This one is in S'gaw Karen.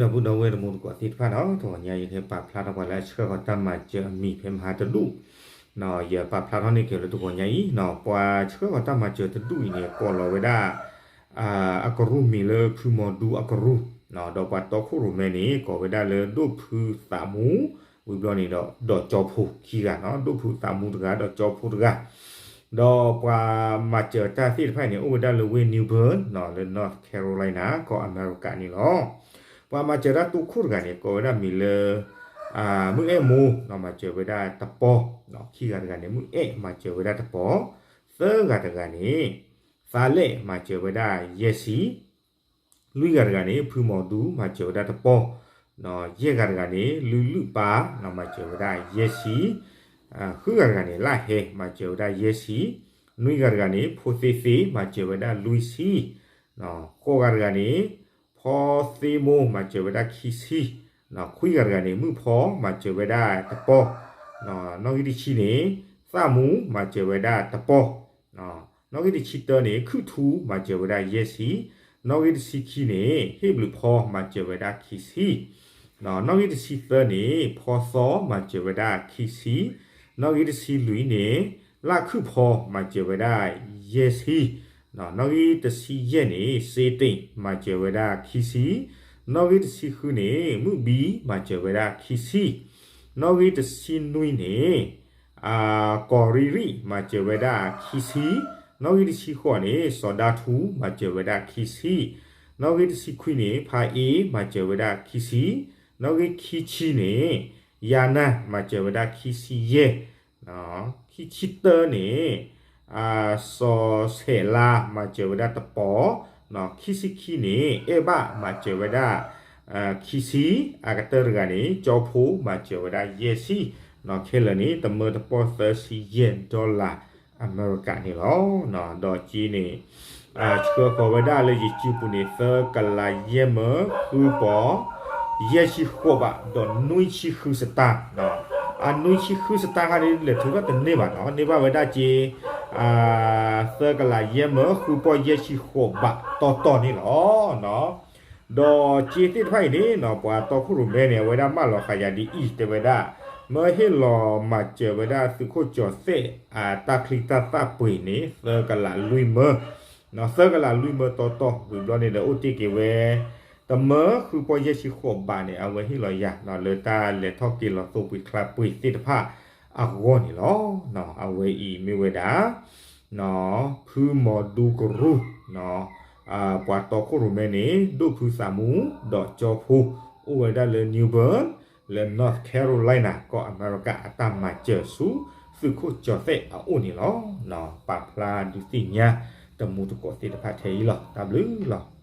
ဒီပုၢ်ဒီဝဲၢ်တံၤသကိးသ့ၣ်တဖၣ်နီၤ, တဂီၤညါအံၤ ယကပာ်ဖျါထီၣ်ပှၤလၢအဆှၢဃီၤတၢ်မၤစၢၤအမံၤဖဲမဟါတဒူၣ်, ယပာ်ဖျါထီၣ်န့ၢ်က့ၤလၢတဂီၤညါအံၤနီၤ, ပှၤဆှၢဃီၤတၢ်မၤစၢၤတဒူၣ်အံၤန့ၣ် ကိးလီၤဝဲဒၣ် အကရူၢ်မံၤလၢဖုမီၤဒူအကရူၢ်, ဒီးပှၤတီခိၣ်ရိၣ်မဲန့ၣ် ကိးဝဲဒၣ်လၢဒိၣ်ဖုသးမူ, ဝံၤဘျီန့ၣ်ဒီး ဒီးကၠီဖိခံဂၤနီၤ, ဒိၣ်ဖုသးမူတဂၤ ဒီးကၠီဖိတဂၤ, ဒီးပှၤမၤစၢၤတၢ်သ့ၣ်တဖၣ်အံၤန့ၣ် အိၣ်ဝဲဒၣ်လၢဝ့ၢ် New Bern နီၤ, လၢ North Carolina ကီၢ်အမဲရကၤန့ၣ်လီၤ. ပှၤမၤစၢၤတၢ်တိခိၣ်တဂၤန့ၣ် ကိးဝဲဒၣ်မံၤလၢ မုၢ်အဲၣ်မိၢ်နီၤ, မၤစၢၤဝဲဒၣ်တပီၢ်, ခံဂၤတဂၤန့ၣ် မုၢ်အဲၣ် မၤစၢၤဝဲဒၣ်တပီၢ်, သၢဂၤတဂၤန့ၣ် သးလဲၣ် မၤစၢၤဝဲဒၣ်ယဲၢ်ဆံ, လွံၢ်ဂၤတဂၤန့ၣ် ဖုမီၤဒူ မၤစၢၤဝဲဒၣ်တပီၢ်, ယဲၢ်ဂၤတဂၤန့ၣ် လုၢ်လုၢ်ပၢ်နီၤ, မၤစၢၤဝဲဒၣ်ယဲၢ်ဆံ, ဃုဂၤတဂၤန့ၣ် လၢ်ဟဲ မၤစၢၤဝဲဒၣ်ယဲၢ်ဆံ, နွံဂၤတဂၤန့ၣ် ဖိသ့သ့ မၤစၢၤဝဲဒၣ်လွံၢ်ဆံ, ဃိးဂၤတဂၤန့ၣ် ဖီသ့မိၢ် မၤစၢၤဝဲဒၣ်ခံဆံ, ခွံဂၤတဂၤန့ၣ် မုၣ်ဖီ မၤစၢၤဝဲဒၣ်တပီၢ်, နီၣ်ဂံၢ်တဆံန့ၣ် သၣ်မူ မၤစၢၤဝဲဒၣ်တပီၢ်, နီၣ်ဂံၢ်တဆံတၢန့ၣ် ခုၣ်ထူ မၤစၢၤဝဲဒၣ်ယဲၢ်ဆံ, နီၣ်ဂံၢ်တဆံခံန့ၣ် ဟ့ၣ်ဘျုးဖီ မၤစၢၤဝဲဒၣ်ခံဆံ, နီၣ်ဂံၢ်တဆံသၢန့ၣ် ဖီသီ မၤစၢၤဝဲဒၣ်ခံဆံ, နီၣ်ဂံၢ်တဆံလွံၢ်န့ၣ် လၢ်ခုၣ်ဖီ မၤစၢၤဝဲဒၣ်ယဲၢ်ဆံ, နီၣ်ဂံၢ်တဆံယဲၢ်န့ၣ် စ့တ့ၣ် မၤစၢၤဝဲဒၣ်ခံဆံ, နီၣ်ဂံၢ်တဆံဃုန့ၣ် မုၣ်ဘံ မၤစၢၤဝဲဒၣ်ခံဆံ, နီၣ်ဂံၢ်တဆံနွံန့ၣ် ကီၢ်ရံရံၣ် မၤစၢၤဝဲဒၣ်ခံဆံ, နီၣ်ဂံၢ်တဆံဃိးန့ၣ် စီၤဒါထူ မၤစၢၤဝဲဒၣ်ခံဆံ, နီၣ်ဂံၢ်တဆံခွံန့ၣ် ဖးအ့ မၤစၢၤဝဲဒၣ်ခံဆံ, နီၣ်ဂံၢ်ခံဆံန့ၣ် ယၤနၢ် မၤစၢၤဝဲဒၣ်ခံဆံယဲၢ်, ခံဆံတၢန့ၣ် စီၤဆဲးလါ မၤစၢၤဝဲဒၣ်တပီၢ်, ခံဆံခံန့ၣ် အဲၣ်ဘၣ် မၤစၢၤဝဲဒၣ် ခံဆံ, အကတၢၢ်တဂၤန့ၣ် ကၠီဖိ မၤစၢၤဝဲဒၣ်ယဲၢ်ဆံ, ခဲလၢာ်န့ၣ် တမၢတပီၢ်သၢဆံယဲၢ် dollar အမဲရကၤန့ၣ်လီၤ. ဒီးက့န့ၣ် ဆှၢဃီၤဝဲဒၣ်လၢယစုပူၤန့ၣ် သၢကလးယဲၢ်မၢဃုပီၢ် ယဲၢ်ဆံဃိးဘး ဒီးနွံဆံဃုစတၢ်, အနွံဆံဃုစတၢ်ခါန့ၣ် လဲၤထုးထီၣ်တန့ၢ်ဘၣ်နီၤ, န့ၢ်ဘၣ်ဝဲဒၣ်က့ သၢကလးယဲၢ်မၢဃုပီၢ်ယဲၢ်ဆံဃိးဘးတီတီန့ၣ်လီၤ. ဒီးက့သ့ၣ်တဖၣ်အံၤန့ၣ်နီၤ ပှၤတီခိၣ်ရိၣ်မဲန့ၣ် အဝဲဒၣ်မၢလီၤဃာ်ယၤဒ်အံၤ တဲဝဲဒၣ် မၢဟ့ၣ်လီၤမၤစၢၤဝဲဒၣ်သုးခိၣ်ကၠီၤသဲး တၢ်ချံတၢ်သၣ်ပှ့ၤန့ၣ် သၢကလးလွံၢ်မၢ, သၢကလးလွံၢ်မၢတီတီ ဝံၤဘျီန့ၣ်ဒီး အိၣ်တ့ၢ်က့ၤဝဲ တမၢဃုပီၢ်ယဲၢ်ဆံဃိးဘးန့ၣ် အဝဲဟ့ၣ်လီၤယၤ လၢတၢ်လဲၤထီၣ်က့ၤလီၤသိးပှ့ၤချါပှ့ၤသ့ၣ်တဖၣ်အဂီၢ်န့ၣ်လီၤ. အဝဲအံၤမ့ၢ်ဝဲဒၣ် ဖုမီၤဒူကရူၢ် ပှၤတီခိၣ်ရိၣ်မဲန့ၣ် ဒိၣ်ဖုသးမူ ဒီးကၠီဖိ အိၣ်ဝဲဒၣ်လၢ New Bern လၢ North Carolina ကီၢ်အမဲရကၤ အတၢ်မၤစၢၤဆူ သုးခိၣ်ကၠီၤသဲးအအိၣ်န့ၣ်လီၤ. ပာ်ဖျါဒုးသ့ၣ်ညါ တံၤသကိးသ့ၣ်တဖၣ်ထဲအံၤလီၤ. တၢ်ဘျုးလီၤ.